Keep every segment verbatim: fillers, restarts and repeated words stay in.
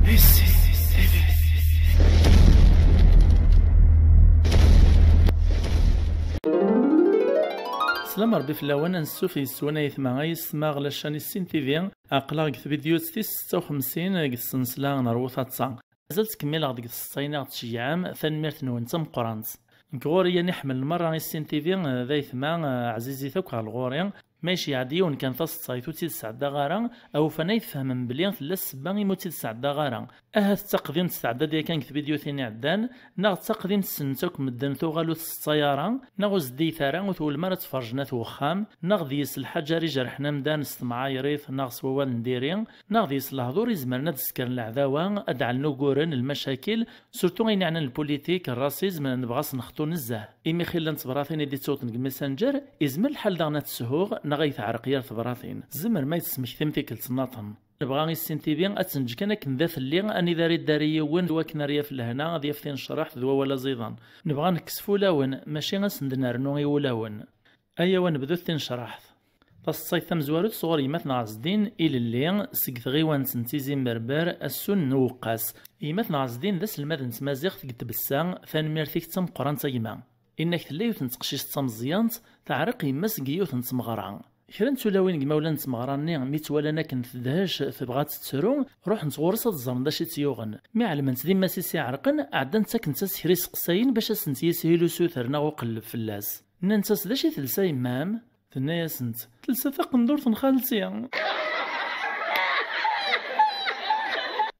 Slam Rebbi fell-awen, ansuf yes-wen ay aytma, ay yessetma ɣer la chaîne Issin T V. Aql-aɣ deg tvidyut tis setta u xemsin deg tsensla n Rwu Taḍsa. Mazal ttkemmileɣ deg tseḍsa-inu i ɣ-d-tceyyɛem, tanemmirt-nwen d tameqqrant. Nekk ɣur-i yan iḥemmlen merra Issin T V, d aytma, ɛzizit akk ɣer ɣur-i. Ma yeceyyeɛ-d yiwen kan taseḍsayt ur tt-id-sɛeddaɣ ara, awufan ay tfehmem belli tella ssebba imi ur tt-id-sɛeddaɣ ara. Ahat d taqdimt tɛedda-d yakan deg tvidyutin iɛeddan, neɣ d taqdimt ssnen-tt akk medden tuɣal ur tseḍsay ara, neɣ ur zeddiget ara ur twulem ara ttferjen at wexxam, neɣ d yis lḥaǧa ara ijerḥen amdan s temɛayrit neɣ s wawal n diri, neɣ d yis lehdur izemren ad d-ssekren leɛdawa, ad d-ɛellen uguren, lmacakil, surtout ayen yeɛnan lpulitik, rrasizm, nebɣa ad s-nexṭu nezzeh. Imi xilla n tebratin i d-ittewwḍen deg Messenger, izmer lḥal daɣen ad teshuɣ neɣ ad yi-teɛreq yir tebratin. Tzemrem ad yi-tesmektim tikkelt nniḍen. Nebɣa Issin T V ad tt-neǧǧ kan akken d atelli, anida ara idari yiwen i wakken ara yaf lehna, ad yaf tinecraḥt d wawal aẓidan. Nebɣa ad nekkes f ulawen, mačči ad sen-d-nernu i wulawen. Ayaw ad nebdut tinecraḥt. Taseḍsayt tamezwarut sɣur yemma-tneɣ Ɛezdin Ilelli, seg tɣiwant n Tizi Merber, Assun n Uweqqas. Yemma-tneɣ Ɛezdin d aselmad n tmaziɣt deg Tbessa, tanemmirt-ik d tameqqrant a gma. Inna-k tella yiwet n teqcict d tameẓyant, teɛreq yemma-s deg yiwet n tmeɣra. Kra n tulawin deg imawlan n tmeɣra-nni, mi tt-walan akken tedhec, tebɣa ad tettru, ruḥent ɣur-s ad ẓren d acu i tt-yuɣen. Mi ɛelment d yemma-s i s-iɛerqen, ɛeddant ttakkent-as kra iseqsayen bac ad sent-yishil usuter neɣ uqelleb fell-as. Nnant-as: "D acu i telsa yemma-m?" Tenna-yasent: "Telsa taqendurt n xalti."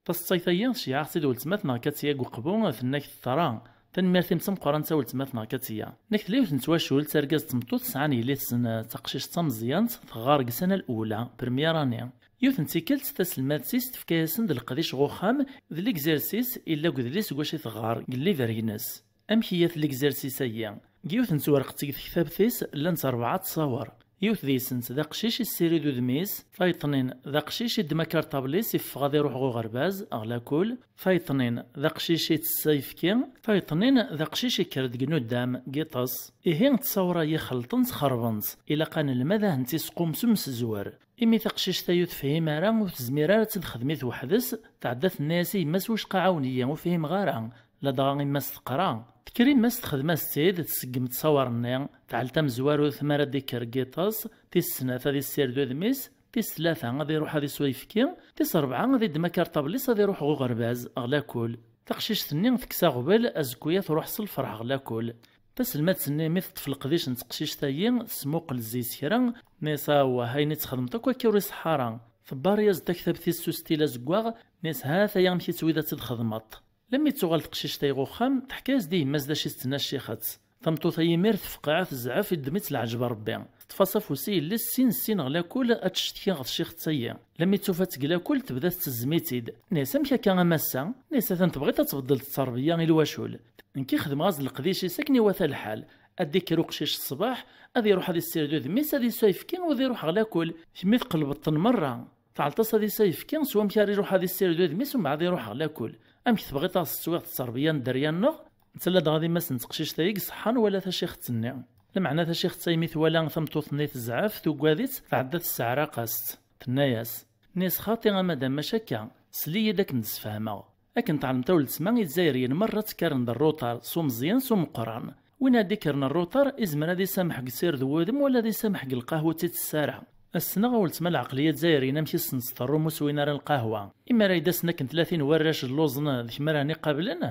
Taseḍsayt-agi tceyyeɛ-aɣ-tt-id weltma-tneɣ Katiya deg Uqbu, tenna-k teḍra. Tanemmirt-im d tameqqrant a weltma-tneɣ Katiya. Tenna-k tella yiwet n twacult, argaz d tmeṭṭut sɛan yelli-tsen, eh, d taqcict d tameẓyant, teɣɣar deg ssana l-ula, première année. Yiwet n tikkelt, taselmadt-is tefka-yasen-d leqdic ɣer uxxam, d l'exercice, illa deg udlis deg wacu i teɣɣar, deg livre-ines. Amek iga l'exercice-agi? Deg yiwet n twerqet deg tektabt-is llant rebɛa ttṣawer. Yiwet deg-sent d aqcic issirid udem-is, tayeḍnin d aqcic iddem akarṭabl-is iffeɣ ad iruḥ ɣer uɣerbaz, ɣer lakul, tayeḍnin d aqcic itess ayefki, tayeḍnin d aqcic ikker-d deg nuddam, deg yiṭes. Ihi ttṣawer-agi xelṭent, xerbent. Ilaq ad nelmed ad tent-isqum s umsezwer. Imi taqcict-a ur tefhim ara, ur tezmir ara ad tt-id-texdem i tweḥd-s, tɛedda tenna-yas i yemma-s: "Wicqa ɛawen-iyi, ur fhimeɣ ara." Ladɣa yemma-s teqra. Tekker yemma-s texdem-as-tt-id, tseggem ttṣawer-nni, teɛl tamezwarut mi ara d-ikker deg yiṭes, tis snat ad issired udem-is, tis tlata ad iruḥ ad iswa ayefki, tis rebɛa ad iddem akarṭabl-is ad iruḥ ɣer uɣerbaz, ɣer lakul. Taqcict-nni tekkes aɣbel, azekka-ya truḥ s lferḥ ɣer lakul. Taselmadt-nni mi teṭṭef leqdic n teqcict-agi, tesmuqel zzi-s kra, tenna-yas: "Awah, ayen i txedmeḍ akk akka ur iṣeḥḥa ara." Tebbar-yas-d taktabt-is s ustil azeggaɣ, tenna-yas: "Ha-t-aya amek i tt-wid ad tt-id-xedmeḍ." Lemmi d-tuɣal teqcict-a ɣer uxxam, teḥka-yas-d i yemma-s d acu i tettnecciḥet. Tameṭṭut-a imir tefqeɛ, tezɛef, iddem-itt leɛǧeb a Rebbi. Teṭṭef-as afus i yelli-s sin sin ɣer lakul ad tcetki ɣef tcixet-agi. Lemmi d-tufa-tt deg lakul, tebda tettezzem-itt-id. Tenna-yas: "Amek akka a massa?" Tenna-yas: "Atan tebɣiḍ ad tbeddleḍ ttṛebeyya i lwacul. Nekki xedmeɣ-as leqdic-is akken iwata lḥal. Ad d-ikker uqcic ṣṣbeḥ, ad iruḥ ad issired udem-is, ad issu ayefki, u ad iruḥ ɣer lakul. Kemmi tqelbeḍ-ten merra." Tɛelleḍ-as ad issu ayefki s wamek ara iruḥ ad issired udem-is umbeɛd iruḥ ɣer lakul. Amek tebɣiḍ ad s-teswiḍ ttṛebeyya n dderya-nneɣ? Netta ladɣa d yemma-s n teqcict-agi iṣeḥḥan wala tacixet-nni. Lameɛna tacixet-a imi twala tameṭṭut-nni tezɛef, tuggad-itt, tɛedda tesseɛraq-as-tt. Tenna-yas: "Nni-as xaṭi a madam, maca akka, sel-iyi-d akken d-sfehmeɣ. Akken tɛelmeḍ a weltma, Izzayriyen merra ttekkaren d rruṭar, s umeẓyan s umeqqran. Win ara d-ikkren rruṭar, izmer ad isameḥ deg ssired n wudem wala ad isameḥ deg lqahwa ur tt-ittess ara. Ass-nneɣ a weltma, lɛeqliya Izzayriyen amek i sen-teḍru ur swin ara lqahwa. Imi ara d-asen akken tlatin warrac lluẓen d kemm ara ten-iqablen?"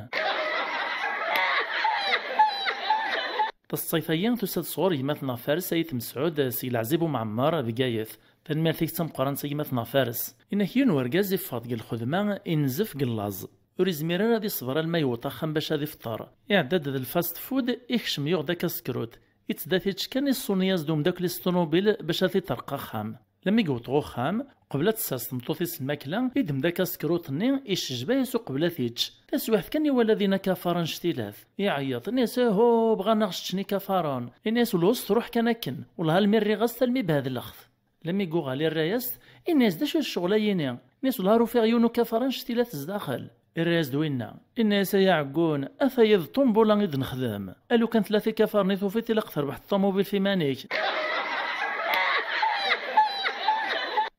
Taseḍsayt-agi tusa-d sɣur gma-tneɣ Fares Ayt Mesɛud seg Leɛzib Umɛemmer, Bgayet. Tanemmirt-ik d tameqqrant a gma-tneɣ Fares. Inna-k yiwen wergaz iffeɣ-d deg lxedma, inzef deg llaẓ. Ur izmir ara ad iṣber alma yewweḍ axxam bac ad ifṭer. Iɛedda-d d lfast food, ikcem yuɣ-d akasekrut. Ittedda tičkan, iṣṣuni-yas-d umeddakel-is ṭunubil bac ad t-iṭerq axxam. Lemmi yewweḍ ɣer uxxam, qbel ad tessers tmeṭṭut-is lmakla, iddem-d akasekrut-nni, icejba-yas uqbel ad t-ičč. Taswiɛt kan iwala din akafar annect-ilat. Iɛeyyeḍ, inna-yas: "Ihu, bɣan ad ɣ-ččen ikafaren." Inna-yas: "Ul-, ur s-truḥ kan akken. Wellah almi rriɣ-as-t almi behedleɣ-t." Lemmi yuɣal irra-yas-d, inna-yas: "D acu d ccɣel-ayini?" Inna-yas: "Wellah ar ufiɣ yiwen ukafar annect-ilat zdaxel." Irra-yas-d winna, inna-yas: "Ay aɛeggun, ata-yi d ṭumbula i d-nexdem. A lukan tlata ikafaren i tufiḍ, ilaq terbeḥ ṭumubil f iman-ik."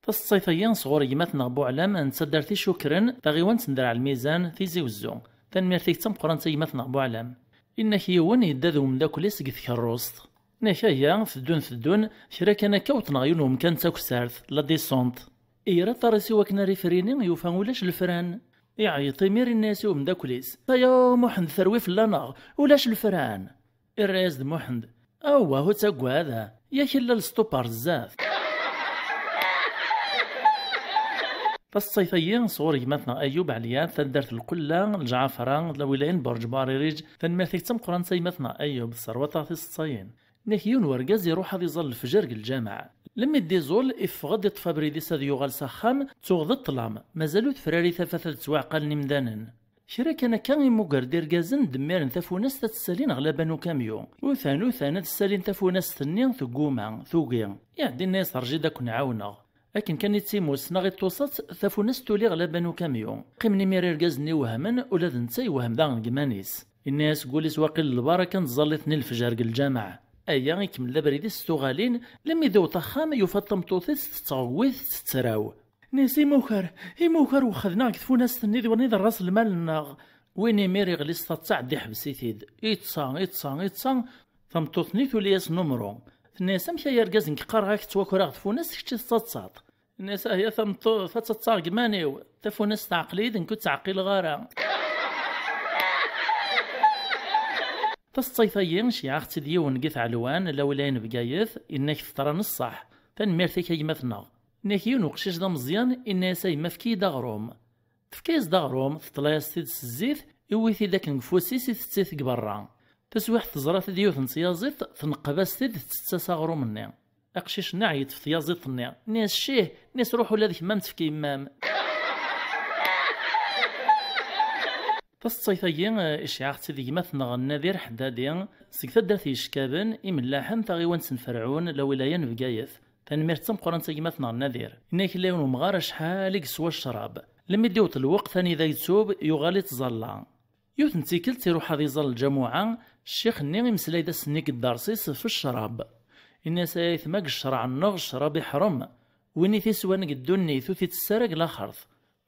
Taseḍsayt-agi sɣur gma-tneɣ Buɛlam n taddart Icukren, taɣiwant n Derɛelmizan, Tizi Wezzu. Tanemmirt-ik d tameqqrant a gma-tneɣ Buɛlam. Inna-k yiwen yedda d umeddakel-is deg tkerrust. Inna-k aya, teddun teddun, kra kan akka wwḍen ɣer yiwen wemkan d takessart, la descente. Yerra aṭar-is i wakken ara ifrini, yufa ulac lefran. Iɛeyyeḍ imir, inna-yas i umeddakel-is: "Aya Muḥend, terwi fell-aneɣ, ulac lefran." Irra-yas-d Muḥend: "Awah, ur ttaggad, yak illa lesṭup ar zdat." Taseḍsayt-agi sɣur gma-tneɣ Ayub Ɛeliyat, taddart Lqella, Lǧɛafra, lawilaya n Burǧ Buɛririǧ. Tanemmirt-ik d tameqqrant a gma-tneɣ Ayub, tesserwaḍ-aɣ tiseḍsayin. Inna-k yiwen wergaz iruḥ ad iẓẓal lefjer deg lǧameɛ. Lemmi d-iẓul, iffeɣ-d, iṭṭef abrid-is ad yuɣal s axxam, tuɣ d ṭṭlam, mazal ur tefrari tafat ad ttwaɛqalen imdanen. Kra kan akka, imuger-d irgazen dmiren tafunast ad tt-ssalin ɣer laban ukamyun. Utan, utan, ad ssalin tafunast-nni, tegguma, tugi. Iɛeddi, inna-yas: "Rǧi-d ad ken-ɛawneɣ." Akken kan i tt-imus neɣ i ṭṭuṣat, tafunast tuli ɣer laban ukamyun. Qqimen imir irgazen-nni wehmen, ula d netta yewhem daɣen deg iman-is. Inna-yas deg wul-is: "Waqil d lbaraka n tẓallit-nni lefjer deg lǧameɛ." Aya ikemmel abrid-is s tuɣalin, lemmi d-iwweḍ axxam, yufa-d tameṭṭut-is tetteɣwit, tettraw. Inna-yas: "Imuker, imuker, wexxden-aɣ deg tfunast-nni d wani d ras lmal-nneɣ." Win imir iɣli s taḍsa, ɛeddi ḥbes-it-id. Iṭṭsa, iṭṭsa, iṭṭsa. Tameṭṭut-nni tuli-yas numru. Tenna-yas: "Amek ay argaz, nekk qqareɣ-ak ttwakreɣ tfunast, kečč i tettaḍsaḍ?" Inna-yas: "Ah ya tameṭṭut, ad ttaḍsaɣ deg iman-iw. Tafunast teɛqel-iyi-d, nekk ur tt-ɛqileɣ ara." Taseḍsayt-agi, ceyɛeɣ-tt-id yiwen deg At Ɛelwan, lawilaya n Bgayet, inna-k teḍra n ṣṣeḥ. Tanemmirt-ik a gma-tneɣ. Inna-k yiwen uqcic d ameẓyan, inna-yas: "A yemma, efk-iyi-d aɣrum." Tefka-yas-d aɣrum, teṭṭla-yas-t-id s zzit, iwwi-t-id akken deg ufus-is, itett-it deg berra. Taswiɛt teẓra-t-id yiwet n tyaziḍt, tneqqeb-as-t-id, tettett-as aɣrum-nni. Aqcic-nni yeṭṭef tyaziḍt-nni, inna-yas: "Ccih!" Inna-yas: "Ruḥ ula d kemm a m-tefk yemma-m." Taseḍsayt-agi, eh, iceyɛeɣ-tt-id gma-tneɣ Nadir Ḥeddadi, seg taddart Yeckaben, Imellaḥen, taɣiwant n Ferɛun, lawilaya n Bgayet. Tanemmirt d tameqqrant a gma-tneɣ Nadir. Inna-k illa yiwen umɣar acḥal i yeswa ccrab. Lemmi d-iwweḍ lweqt anida yettub, yuɣal ittẓalla. Yiwet n tikkelt iruḥ ad iẓẓal lǧamuɛa, ccix-nni imeslay-d ass-nni deg ddersi-s f ccrab. Inna-yas: "Ay aytma, deg ccreɛ-nneɣ ccrab iḥrem. Win i t-iswan deg ddunit ur t-ittess ara deg laxert.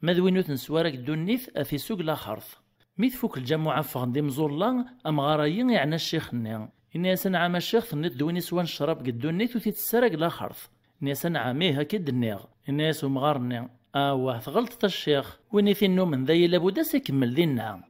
Ma d win ur t-neswi ara deg ddunit, ad t-isew deg laxert." Mi tfuk lǧamuɛa ffɣen-d imẓulla, amɣar-agi iɛna ccix-nni. Inna-yas: "Anɛam a ccix, tenniḍ-d win iswan ccrab deg ddunit ur t-ittess ara deg laxert." Inna-yas: "Anɛam, ih, akka i d-nniɣ." Inna-yas umɣar-nni: "Awah, tɣelṭeḍ a ccix. Win i t-innummen d aya labud ad s-ikemmel dinna."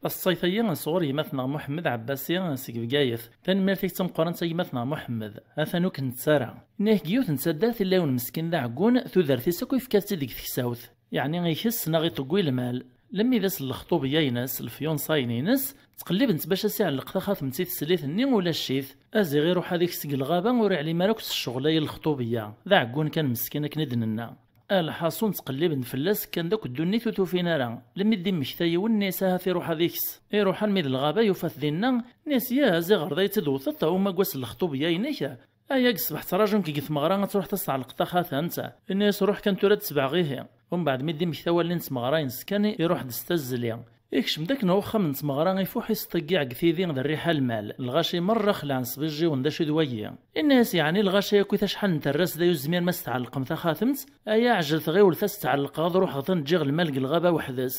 Taseḍsayt-agi sɣur gma-tneɣ Muḥemmed Ɛebbasi seg Bgayet. Tanemmirt-ik d tameqqrant a gma-tneɣ Muḥemmed. Atan ur k-nettu ara. Inna-k deg yiwet n taddart illa yiwen meskin d aɛeggun, tudert-is akk ifka-tt-id deg teksawt. Yeɛni ikess neɣ iṭeggu i lmal. Lemmi d ass n lexṭubeyya-ines, lefyunṣayen-ines, ttqellibent bac ad s-iɛelleq taxatemt i teslit-nni, ulac-it. Aziɣ iruḥ ad ikes deg lɣaba, ur iɛlim ara akk s ccɣel-agi n lexṭubeyya. D aɛeggun kan meskin akken i d-nenna. Lḥaṣun ttqelliben-d fell-as, kkan-d akk ddunit ur t-ufin ara. Lemmi d-immekta yiwen, inna-yas ahat iruḥ ad ikes. Iruḥ almi d lɣaba, yufa-t dinna, inna-yas: "Yah, ziɣer d ay tt-id-tewteḍ, uma n wass n lexṭubeyya-inek?" Aya deg ṣṣbeḥ ttraǧun-k deg tmeɣra ad truḥeḍ ad s-tɛelqeḍ taxatemt. Inna-yas: "Ruḥ kan tura ad tesbeɣ ihi." Umbeɛd mi d-immekta wallen n tmeɣra-ines kan, iruḥ-d s tazzli. Ikcem-d akken uxxam n tmeɣra, ifuḥ isṭeggiɛ deg tidi d rriḥa lmal. Lɣaci merra xelɛen sbijjiwen d acu d wagi. Inna-yas: "Yeɛni lɣaci akk i tacḥal n terras d ay ur zmiren ma s-tɛellqem taxatemt? Aya ɛjel tɣiwelt ad s-tɛelqeɣ ad ruḥeɣ ad ten-ǧǧiɣ lmal deg lɣaba weḥd-s."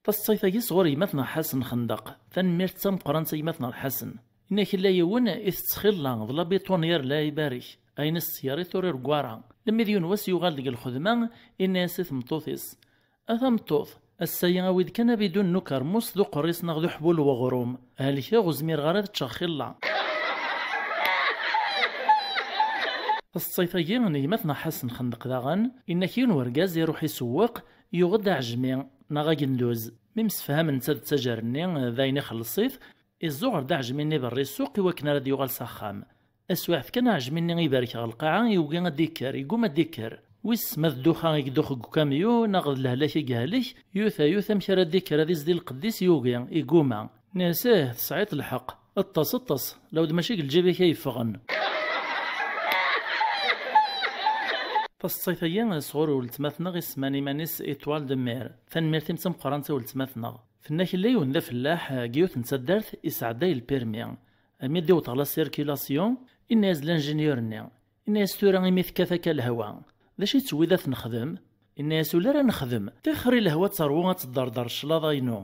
Taseḍsayt-agi sɣur gma-tneɣ Ḥasen Xendeq. Tanemmirt d tameqqrant a gma-tneɣ Ḥasen. Inna-k illa yiwen itett xilla d la bétonnière, la ibarek, ayen i s-tt-yerrit ur ireggu ara. Lemmi d yiwen wass yuɣal deg lxedma, inna-yas i tmeṭṭut-is: "A tameṭṭut, ass-agi awi-d kan abidun n ukermus d uqerris neɣ d uḥbul n uɣrum. Helkeɣ, ur zmireɣ ara ad ččeɣ xilla." Taseḍsayt-agi n gma-tneɣ Ḥasen Xendeq daɣen, inna-k yiwen wergaz iruḥ isewweq, yuɣ-d aɛejmi neɣ agenduz. Mi msefhamen netta d ttajer-nni, d ayen ixelleṣ-it, iẓẓu ɣer d aɛejmi-nni berri ssuq i wakken ara d-yuɣal s axxam. Taswiɛt kan, aɛejmi-nni ibarek ɣer lqaɛa, yugi ad d-ikker, yegguma ad d-ikker. Wissen ma d dduxa i idux deg ukamyun, neɣ d lehlak i yehlek, yuta yuta amek ara d-ikker ad izdi lqedd-is, yugi, yegguma. Nniɣ-as: "Ih, tesɛiḍ lḥeqq. Ṭṭes, ṭṭes, lawd mačči deg lǧib-ik ay yeffɣen." Taseḍsayt-agi sɣur weltma-tneɣ isemman iman-is Étoile de Mer. Tanemmirt-im d tameqqrant a weltma-tneɣ. Tenna-k illa yiwen d afellaḥ deg yiwet n taddart, isɛedday lpirmi. Ami d-iwweḍ ɣer la circulation, inna-yas-d l'ingénieur-nni, inna-yas: "Tura imi tekkat akka lehwa, d acu i tewwid ad t-nexdem?" Inna-yas: "Ula ara nexdem, tixer i lehwa ad terwu, ad tedderdar cclaḍa-inu."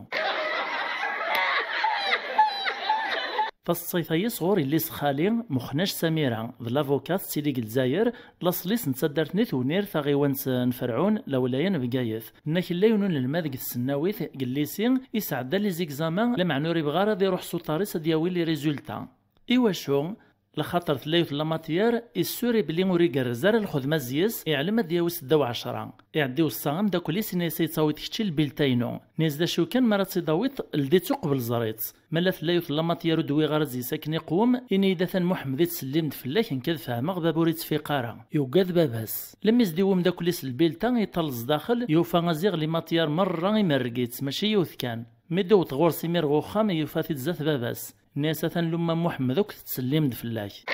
Taseḍsayt-agi sɣur yelli-s xali Muxnac Samira, d l'avocat, tettili deg Lezzayer, laṣel-is n taddart n Tewnirt, taɣiwant n Ferɛun, lawlaya n Bgayet. Nna kella yiwen unelmad deg tsennawit, deg llisi, isɛedda les examens, lameɛna ur ibɣi ara ad iruḥ s uḍar-is ad yawi les résultats. Iwacu? Lxaṭer tella yiwet n la matière, issuri belli ur igerrez ara lxedma zzi-s, iɛlem ad yawi seddaw ɛecra. Iɛeddi iweṣṣa ameddakel-is, inna-yas: "Ay tawiḍ kečči lbilta-inu." Nna-yas: "D acu kan, mi ara tt-id-tawiḍ, ldi-tt uqbel ẓer-itt. Ma la tella yiwet n la matière ur d-wwiɣ ara zzi-s akken iqwem, ini-yi-d atan Muḥemmed i ttsellim-d fell-ak, nekk ad fehmeɣ, baba ur ittfiq ara." Yugad baba-s. Lemmi s-d-iwwi umeddakel-is lbilta, iṭall zdaxel, yufa aziɣ les matières merra imerreg-itt, mačči yiwet kan. Mi d-iwweḍ ɣur-s imir ɣer uxxam, yufa-t-id zdat baba-s. Nna-yas: "Atan lumma Muḥemmed akk tettsellim-d fell-ak."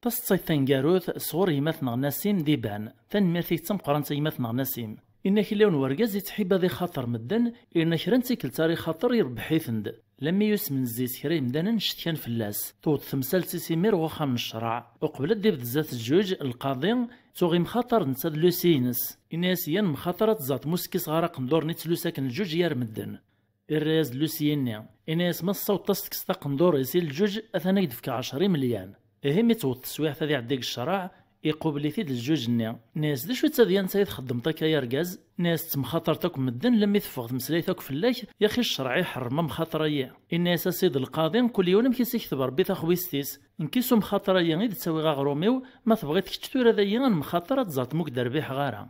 Taseḍsayt taneggarut sɣur gma-tneɣ Nasim d Iban. Tanemmirt-ik d tameqqrant a gma-tneɣ Nasim. Inna killa yiwen wergaz ittḥibba ad ixaṭer medden, yerna kra n tikkelt ara ixaṭer irebbeḥ-iten-d. Lammi yusmen zzi-s kra yemdanen cetkan fell-as. Tewweḍ temsalt-is imir ɣer uxxam n ccreɛ. Uqbel ad d-ibedd zdat lǧuǧ, lqaḍi, tuɣ imxaṭer netta d lusi-ines. Inna-yas: "Yya nemxaṭer ad tẓaḍ muskis ɣer aqendur-nni ttlus akken lǧuǧ yar medden." Irra-yas-d lusi-nni. Inna-yas: "Ma tessawḍeḍ ad s-tekkseḍ aqendur-is i lǧuǧ, atan ad k-d-fkeɣ ɛecra imelyan." Ihi mi tewweḍ teswiɛt ad iɛeddi deg ccreɛ, iqubel-it-id lǧuǧ-nni. Inna-yas: "D acu-tt tadyant ay txeddmeḍ akka, ay argaz?" Inna-yas: "Ttemxaṭert akk medden, lammi teffeɣ tmeslayt akk fell-ak, yaxi ccreɛ iḥerrem amxaṭer-ayi." Inna-yas: "A sidi lqaḍi, kul yiwen amek i s-ikteb Ṛebbi taxwist-is. Nekk-is umxaṭer-ayi i d-ttawiɣ aɣrum-iw, ma tebɣiḍ kečč tura dayi ad nemxaṭer ad tẓaḍ ma ur k-d-rbiḥeɣ ara."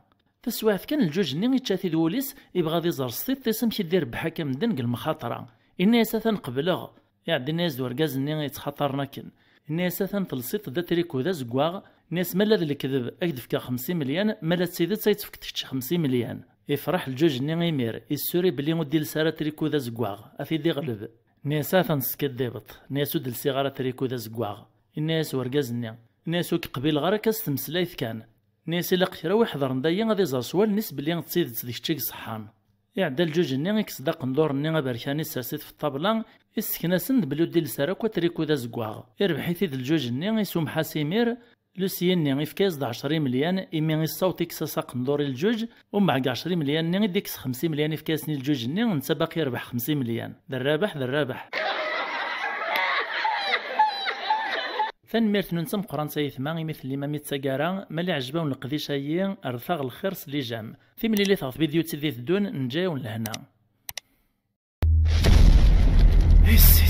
Taswiɛt kan, lǧuǧ-nni ičča-t-id wul-is, ibɣa ad iẓer s tiṭ-is amek i d-irebbeḥ akka medden deg lemxaṭra. Inna-yas: "Atan qebleɣ." Iɛedda inna-yas-d urgaz-nni yettxaṭaren akken. Inna-yas: "Atan telsiḍ-d atriku d azeggaɣ." Inna-yas: "Ma la d lekdeb, ad k-d-fkeɣ xemsa imelyan, ma la d tidet, ad k-tefk kečč xemsa imelyan." Ifreḥ lǧuǧ-nni imir, issuri belli ur d-iles ara atriku d azeggaɣ, ad t-id-iɣleb. Inna-yas: "Atan teskiddibeḍ." Inna-yas: "Ur d-lsiɣ ara atriku d azeggaɣ." Inna-yas urgaz-nni, inna-yas: "Ur k-qbileɣ ara akka s tmeslayt kan." Inna-yas: "Ilaq kra wi ḥedṛen dayi ad iẓer s wallen-is belli d tidet d kečč i iṣeḥḥan." Iɛedda lǧuǧ-nni, ikkes-d aqendur-nni aberkan, issers-it f ṭṭabla, issekna-sen-d belli ur d-iles ara akk atriku d azeggaɣ. Irbeḥ-it-id lǧuǧ-nni, isummeḥ-as imir, lusi-nni ifka-yas-d ɛecra imelyan, imi issaweḍ ikkes-as aqendur i lǧuǧ, umbeɛd deg ɛecra imelyan-nni i d-ikkes xemsa imelyan ifka-yasen i lǧuǧ-nni, netta baqi yerbeḥ xemsa imelyan. D rrabeḥ, d rrabeḥ. Tanemmirt-nwen d tameqqrant a yetma imi tellim am i d taggara, ma la iɛjeb-awen leqdic-ayi, rret-aɣ lxir s lijam. Timlilit ɣef tvidyut i d-iteddun, neǧǧa-yawen lehna. Ici,